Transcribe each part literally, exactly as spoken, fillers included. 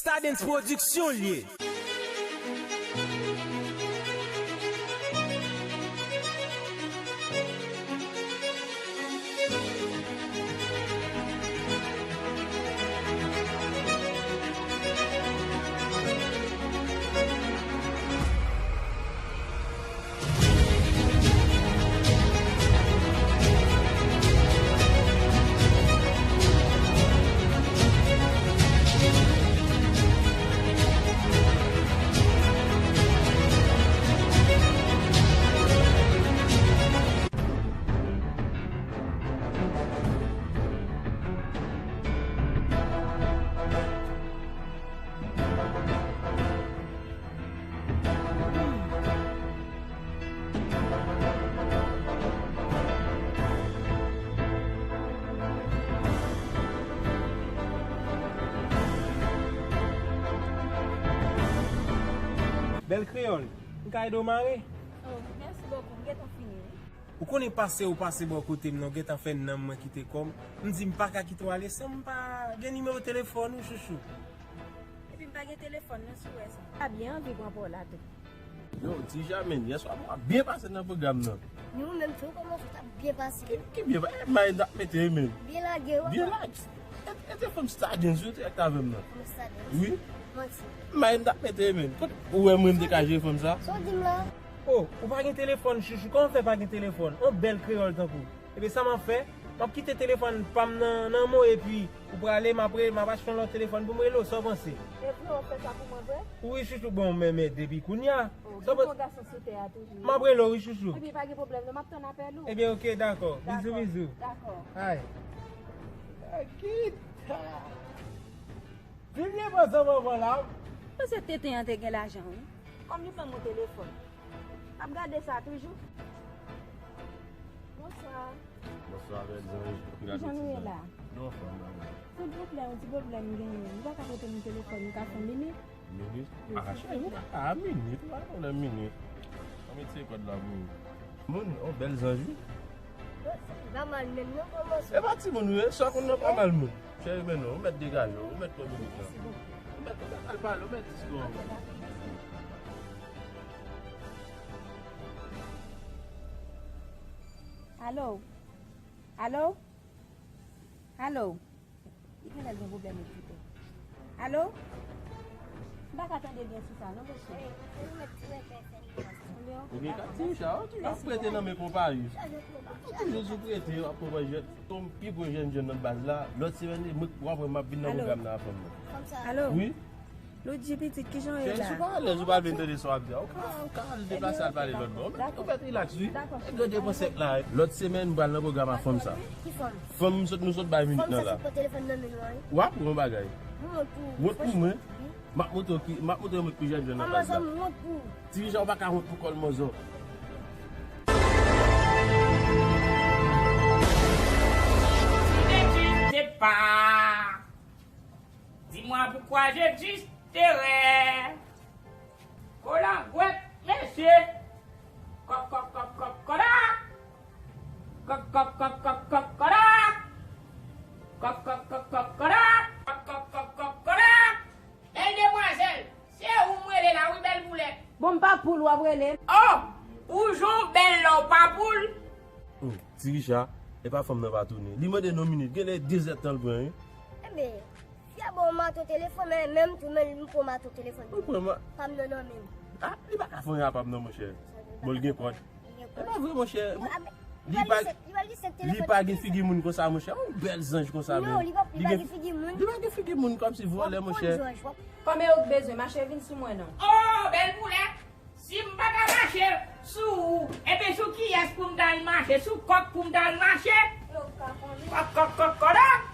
Stardens Production l ye. Bèl kreyòl, m ka ede w mare? Oh, mèsi bokou, m gentan fini, wi. Ou konnen pase ou pase bò kote m nan, ou gentan fè nanm mwen kite kò m. M di m pa ka kite w ale san m pa gen nimewo telefòn ou, chouchou. Epi m pa gen telefòn non, si w wè sa. M pa byen anvi pran pa w la tou. Yo, Tija, men, yèswa w ap byen pase nan pwogram nan. Men ou menm tou, kòman w t ap byen pase? Ki, ki byen pa-, e, may n t ap mete, men. Byen lage, wi. Byen lage. E, e te fanm Stardens, wi, te ak avè m nan. Fanm Stardens? Wi. Manti. May n t ap mete, men. Kote ou wè mwen m te ka jere fanm sa? Sa w di m la? Oh, ou pa gen telefòn, chouchou. Kòman w fè pa gen telefòn? On bèl kreyòl tankou. Ebyen, sa m ap fè? M ap kite telefòn pa m nan, nan men w, epi ou prale, m ap re-, m ap achte yon lòt telefòn pou m rele w, sa w panse? E vre, w ap fè sa pou mwen vre? Wi, chouchou, bon, men, men depi kounye a. Oh, sa gen bon gason sou tè a toujou. M ap rele w, wi, chouchou. Ebyen, pa gen pwoblèm, non, m ap tann apèl ou. Ebyen, oke, dakò. Bizou, bizou. Dakò. Ay. Ay, kita. Vin vye pran zanmanman la. Panse tenten an te gen lajan, wi. Kòm li ban m yon telefòn. M ap gade sa toujou. Bonswa. Bonswa, bèl zanj. Kijan nou ye la? Nou anfòm, mwen. Silvouplè, yon ti pwoblèm m genyen. Nou pa ka prete m yon telefòn, nou ka fè yon minit? Minit? Ah, cheri, ou pa ka minit, ou pa gen pwoblèm minit. Ann met se kòd la pou ou. Moun, on bèl zanj, wi. Li pa mal menm non, kòman sa? E pa timoun, wi, sa konn nan pa mal moun. Cheri, men non, ou mèt degaje w, ou mèt pran minit lan. Ou mèt, ou mèt al pale, ou mèt di sa. Alo? Alo? Alo? Li genlè gen pwoblèm ekipè. Alo? M pa ka tande byen sou sa, non, mesye. Ebyen, ka ti Richard, ou toujou ap prete nan men konpayi. Ou toujou sou prete, ap konpayi jèn, ton pi gwo jèn jèn nan baz la. Lòt semèn, mwen, w ap wè m ap vin nan pwogram nan avè m nan. Alo? Wi. Loudji pitit, kijan w ye la? Cheri, si w pa alèz, ou pa vin tande sa w ap di a. Ou ka, ou ka al deplase al pale lòt bò. Ou mèt, ou mèt rilaks, wi. Dakò. E gade pran sèk la. Lòt semèn, m pral nan pwogram a fanm sa. Ki fanm? Fanm sot, nou sot bay minit nan la. Fanm sa sot pran telefòn nan men nou an, wi. W ap wè yon bagay. Wont pou mwen. M ap montre w ki, m ap montre w mwen ki jèn jèn nan baz la. Kòman sa m wont pou ou? Ti Richard, ou pa ka wont pou kò l, manzò. Existe pas. Dis-moi pourquoi j'existerai. Kolangwèt, mesye. Kòk, kòk, kòk, kòk, kòda. Kòk, kòk, kòk, kòk, kòk, kòda. Kòk, kòk, kòk, kòk, kòda. Kòk, kòk, kòk, kòk, kòda. Bèl demwazèl, se ou m rele la wi, bèl poulèt. Bon, m pa poul w ap rele. Oh, ou jan w bèl la w pa poul. Hmm, ti Richard, e pa fanm nan pa tounen. Li mande nou minit, genlè de zèdtan l pran, wi. Enben, fi a ba w mato telefòn, men menm tou, men m pran mato telefòn. Ou pran ma- Pa m nan nan menm. Ah, li pa ka fè anyen a pa m nan, monchè. Bon, l gen kòd. E pa vre, monchè. Li pa, li pa gen figi moun konsa, monchè. Yon bèl zanj konsa, men. Non, li pa, li pa gen figi moun. Li pa gen figi moun kòmsi vòlè, monchè. Kòman w bezwen mache vin sou mwen, non? Oh, bèl poulèt! Si m pa ta mache sou ou, ebyen sou kiyès pou m ta al mache? Sou kòk pou m ta al mache? Kòk, kòk, kòk, kòk, kòdòk!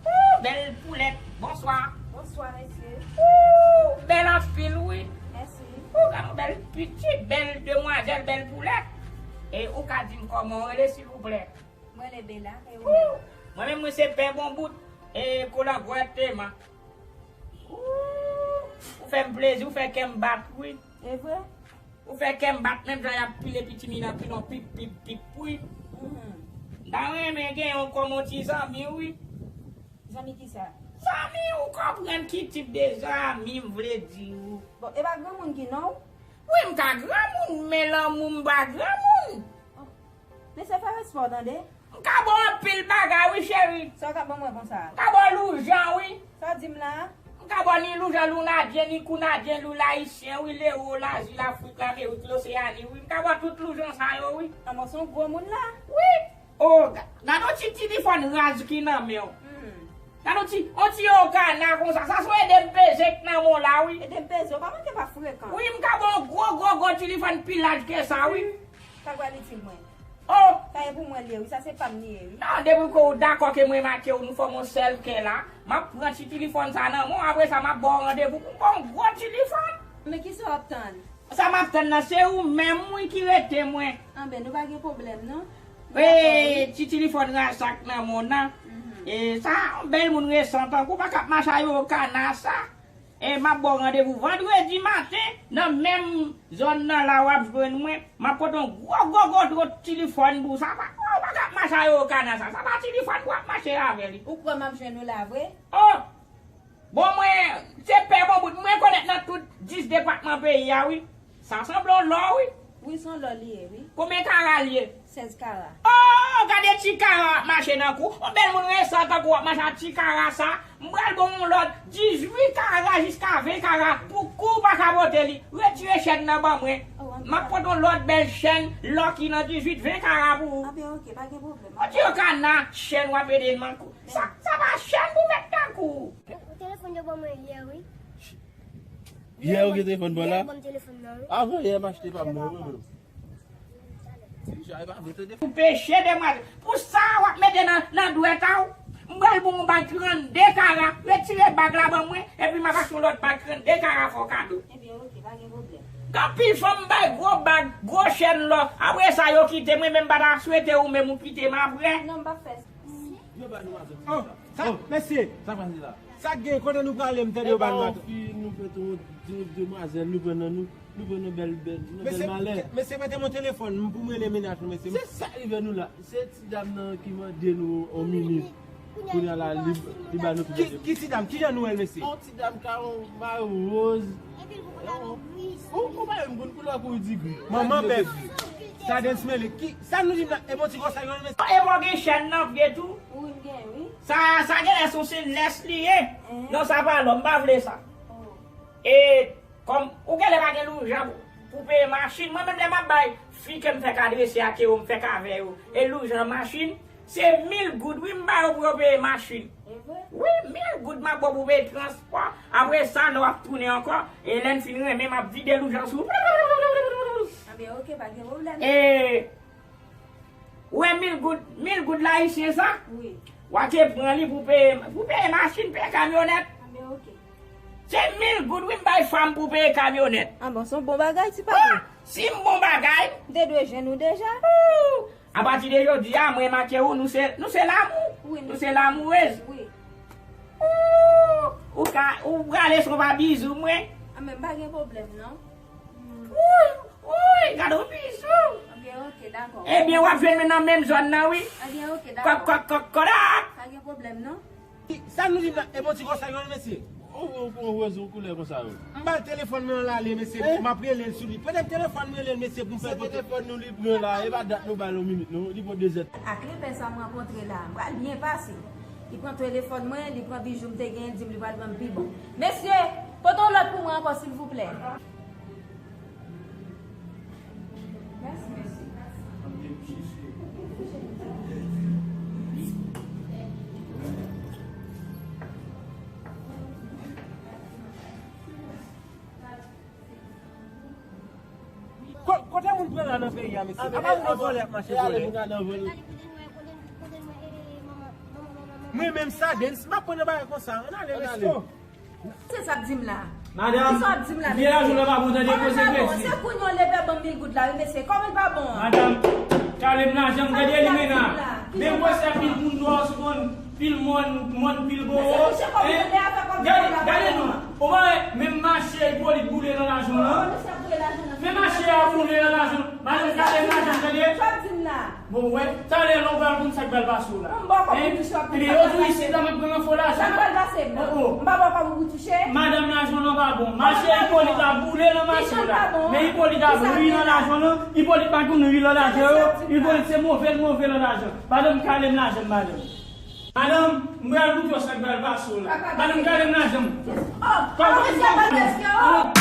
Ooh, bèl poulèt, bonswa. Bonswa, mesye. Ooh, bèl anpil, wi. Mèsi. Ooh, gade yon bèl pitit, bèl demwazèl, bèl poulèt. E ou ka di m kòman w rele, silvouplè? Mwen rele Bela, e ou menm? Ooh, mwen menm, mwen se Pè Bonbout, e Kolangwèt Tema. Ooh, ou fè m plezi, ou fè kè m bat, wi. E vre? Ou fè kè m bat menm jan y ap pile pitimi nan pilon pip, pip, pip, wi. Mhm. M ta renmen gen yon kòm yon ti zanmi, wi. Zanmi kisa? Zanmi, ou konprann ki tip de zanmi m vle di ou. Bon, e pa granmoun ki non w? Wi, m ka granmoun, men lanmou m pa granmoun. Oh. Mesye, fè respè w tande. M ka ba w anpil bagay, wi, cheri. Sa w ka ban mwen konsa? M ka ba w loujan, wi. Sa w di m la? M ka ba w ni loujan lounadyen, ni kounadyen, loul ayisyen, wi, lewo, lazi, lafrik, lamerik, loseyani, wi. M ka ba w tout loujan sa yo, wi. An, bon, se yon gwo moun la. Wi. O, ga-, gade yon ti tilifòn raz ki nan men w. Hmm. Gade yon ti, yon ti okana konsa. Sa se yon ede m peze k nan men w la, wi. Ede m peze, w pa manke pa frekan. Wi, m ka ba w gwo, gwo, gwo tilifòn pi laj ke sa, wi. Sa k pral itil mwen? O! Sa e pou mwen li ye, wi. Sa se pa m li ye, wi. Non, depi ke w dakò ke mwen make w, nou fòme yon sèl kè la, m ap pran ti tilifòn sa nan men w, apre sa, m ap ba w randevou pou m ba w yon gwo tilifòn. Men kisa w ap tann? Sa m ap tann nan, se ou menm, wi, ki rete mwen. Anben, nou pa gen pwoblèm, non. E, ti tilifòn rasak nan men w nan. Mhm. E, sa, yon bèl moun resan tankou w pa ka ap mache a yon okana sa. E, m ap ba w randevou vandredi maten, nan menm zòn nan la w ap jwenn mwen. M ap pote yon gwo, gwo, gwo, gwo tilifòn pou w. Sa pa, w pa ka ap mache a yon okana sa. Sa pa tilifòn pou w ap mache avè li. Ou kwè m ap jwenn ou la vre? O! Bon, mwen, se pè bon bout. Mwen konèt nan tout dis depatman peyi a, wi. Sa sanble yon lò, wi. Wi, se yon lò li ye, wi. Konbyen kara l ye? Sèz kara. O, gade ti kara w ap mache nan kou. Yon bèl moun resan tankou w ap mache ak ti kara sa. M pral ba w yon lòt dizuit kara jiska ven kara pou kou w pa ka pote li. Retire chèn nan ban mwen. O, anben. M ap pote yon lòt bèl chèn lò ki nan dizuit, ven kara pou ou. Anben, oke, pa gen pwoblèm. Yon ti okana chèn w ap ede m an kou. Sa, sa pa chèn pou mèt tankou. Ou telefòn yo ban mwen yè, wi. Yè ou gen telefòn pa w la? Yè ban m telefòn nan, wi. Avan yè m achte pa m nan, wi, wi. Deja, e pa vre, tande. Pou peche demwazèl. Pou sa w ap mete nan, nan dwèt a w. M pral ba w yon bag trannde kara. Retire bag la ban mwen, epi m ap achte yon lòt bag trannde kara fè w kado. Ebyen, oke, pa gen pwoblèm. Gen anpil fanm bay gwo bag, gwo chèn lò. Apre sa, yo kite mwen, men m pa ta swete ou menm ou kite m apre. Non, m p ap fè sa. Yo ba nou maten. Oh, sa, mesye. Sa pase la? Sa gen, kote nou prale, m tande yo ba nou maten. Epa, fi, nou fè yon de-, demwazèl, nou pran nan nou, nou pran nan bèl, bèl, nan bèl malè. Mesye, mesye, mete mon telefòn m pou m rele mennaj nou, mesye. Se sa rive nou la. Se ti dam nan ki mande nou yon minit. Kounye a la, li, li ba nou ki, ki ti dam, ki jan nou wè l, mesye? Yon ti dam ka yon mayo woz. Ou, ou pa menm konn koulè pou w di gri. Manman bèf. Sa dens mele. Ki, sa nou di m la, e bon ti konsèy yo, mesye. E bon gen chèn nan vye tou. Wi, m gen, wi. Sa, sa genlè se yon se lès li ye. Non, sa pa lò, m pa vle sa. E, kòm, ou genlè pa gen loujan pou, pou peye machin. Mwen menm lè m ap bay fi ke m fèk adrese a ke yo, m fèk avè yo. E loujan machin, se mil goud, wi, m ba yo pou yo peye machin. E vre? Wi, mil goud m ap ba w pou peye transpò. Apre sa, lè w ap tounen ankò, e lè n fin renmen, m ap vide loujan sou. Anben, oke, pa gen pwoblèm. E, ou wè mil goud, mil goud la ayisyen sa? Wi. W a te pran li pou peye, pou peye machin, peye kamyonèt. Anben, oke. Se mil goud, wi, m bay fanm pou peye kamyonèt. A bon, se yon bon bagay, ti papa. Si m bon bagay. M te dwe jwenn ou deja. Apati de jodi a, mwen make ou, nou se, nou se lanmou. Wi, nou se lamourez. Wi. Ou, ou ka, ou prale son pa bizou mwen. A, men m pa gen pwoblèm, non. Wi, wi, gade yon bizou. Ebyen, oke, dakò. Ebyen, w ap jwenn mwen nan menm zòn nan, wi. Ebyen, oke, dakò. Kòk, kòk, kòk, kòdak. Pa gen pwoblèm, non. Sa nou di la, e bon ti konsèy yo, mesye. Ou, ou, ou, ou rezon koulè konsa yo. M ba l telefòn mwen an l ale, mesye. M ap rele l sou li. Prete m telefòn m rele l, mesye, pou m fè. Se telefòn nou li pran la, e pa dat nou ba l yon minit, non. Li pran de zè. Ak lepè sa m rankontre la, m pral byen pase. Li pran telefòn mwen, li pran bijou m te genyen, di m li pral vann pi bon. Mesye, pote yon lòt pou mwen ankò, silvouplè. Ko-, kote moun pran la nan peyi a, mesye? Apa moun nan vòlè ap mache vòlè? Mwen menm sa, Dens, m ap pran nan bagay konsa. Ann ale, mesye. Se sa ap di m la. Madanm, kisa w ap di m la, mesye? Vye lajan la pa bon, tande, kòman l pa bon? Se kounye w leve ban m mil goud la, wi, mesye. Kòman l pa bon an? Madanm, kale m lajan m, gade li menm la. Men mwen se pil moun dwòs, moun, pil mòn, mòn, pil bowo. Gade, gade non. Ou pa wè, menm mache Ipolit boule nan lajan lan. Menm mache a boule nan lajan. Madanm, kale m lajan m, tande. Bon, wè, talè lè w pral konn sa k pral pase w la. M pa w kòb pou touche w ap di sa k pral pase. Epi yo di w isit la m ap pran fo lajan. Sa k pral pase? Oh, oh. M pa ba w kòb pou touche. Madanm, lajan w nan pa bon. Mache Ipolit la boule nan mache w la. Men Ipolit ap ri nan lajan w nan. Ipolit pa konn ri nan lajan yo. Ipolit se move l move nan lajan. Madanm, kale m lajan m, madanm. Madanm, m pral montre w sa k pral pase w la. Madanm, kale m lajan m. Oh, kòman mesye ap pase yo?